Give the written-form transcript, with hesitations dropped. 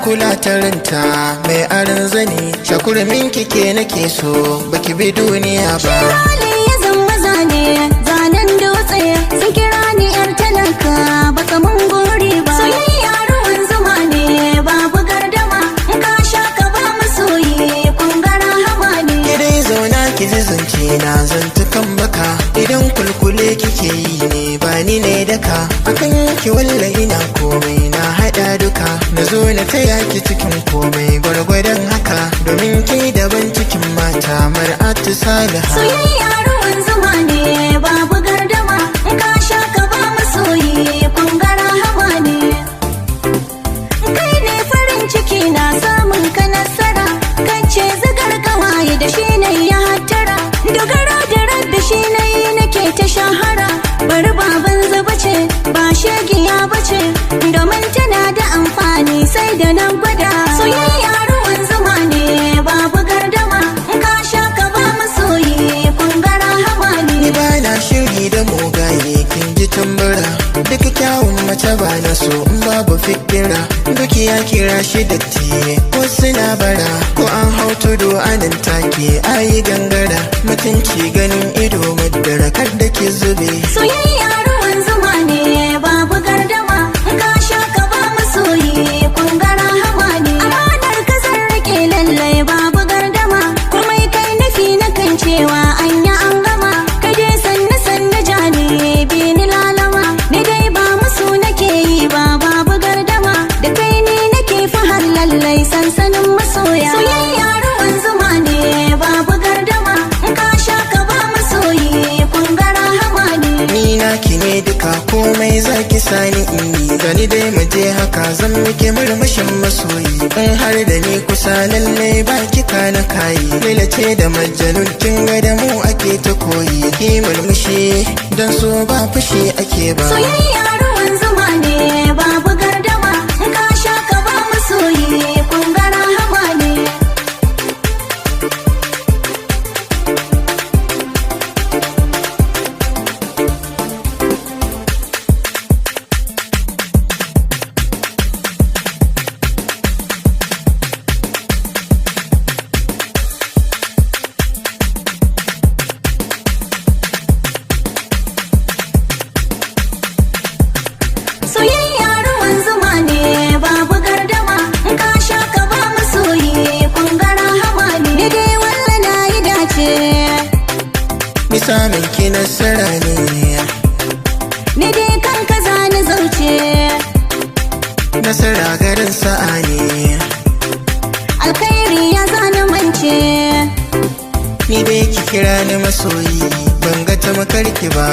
kula ta ranta mai aron zani, shakurmin kike nake so, baki bi duniya ba. Shirali ya zama zane, zanen dutse, sun kira ni yar talaka, baka mun gori ba. Soyayya ruwan zuma ne, babu gardama, in ka sha ka ba masoyi, kun ga rahama ne. Ki dai zauna ki ji zance na zantukan baka, idan kulkule kike yi ne ba ni ne daka, akan ki walla ina komai na hada duka, na zo na taya ki cikin komai gwargwadon haka, domin ki daban cikin mata mar'atu salaha. Soyayya ruwan zuma ne, babu gardama, in ka sha ka ba masoyi, kun ga rahama ne. Kai ne farin ciki na samun ka nasara, kace zigar kawaye da shi ne ya hattara, dogara da rabbi shi ne nake ta shahara, bari baban zuba ce ba shegiya bace, domin tana da amfani sai da nan gwada. Soyayya ruwan zuma ne, babu gardama, in ka sha ka ba masoyi, kun ga rahama Ni ne. ba na shiri da mugaye, kin ji tambura, duk kyawun mace ba na so in babu fikira, dukiya kira shi datti wasu na bara, ko an hau tudu anan take ayi gangara, mutunci ganin ido madara kar da ki zube. Soyayya ruwan zuma ne, babu gardama, in ka sha ka ba masoyi, kun ga rahama ne. Amanar ka zan rike lallai babu gardama, komai kai nufi na kan cewa an yi an gama, kai dai sannu sannu jani bi ni lalama, ni dai ba musu nake yi ba babu gardama, da kai ni nake fahar lallai sansanin masoya. Soyayya ruwan zuma ne, babu gardama, in ka sha ka ba masoyi, kun ga rahama ne. Ni naki ne duka komai zaki sani in yi, gani dai mu je haka zan miki murmushin masoyi, in har da ni kusa lalle ba kika na kayi, Laila ce da majanun kin ga da mu ake ta koyi, ki murmushi dan so ba fushi ake ba. Soyayya ruwan zuma ne, babu gardama, in ka sha ka ba masoyi, kun ga rahama ne. Soyayya ruwan zuma ne, babu gardama, in ka sha ka ba masoyi, kun ga rahama ne. Ni dai walla na yi dace, Ni samun ki nasara ne, ni dai kan ka zani zauce, nasara garin sa'a ne, alkhairi ya zani mance. Ni dai ki kira ni masoyi ban ga ta makarki ba.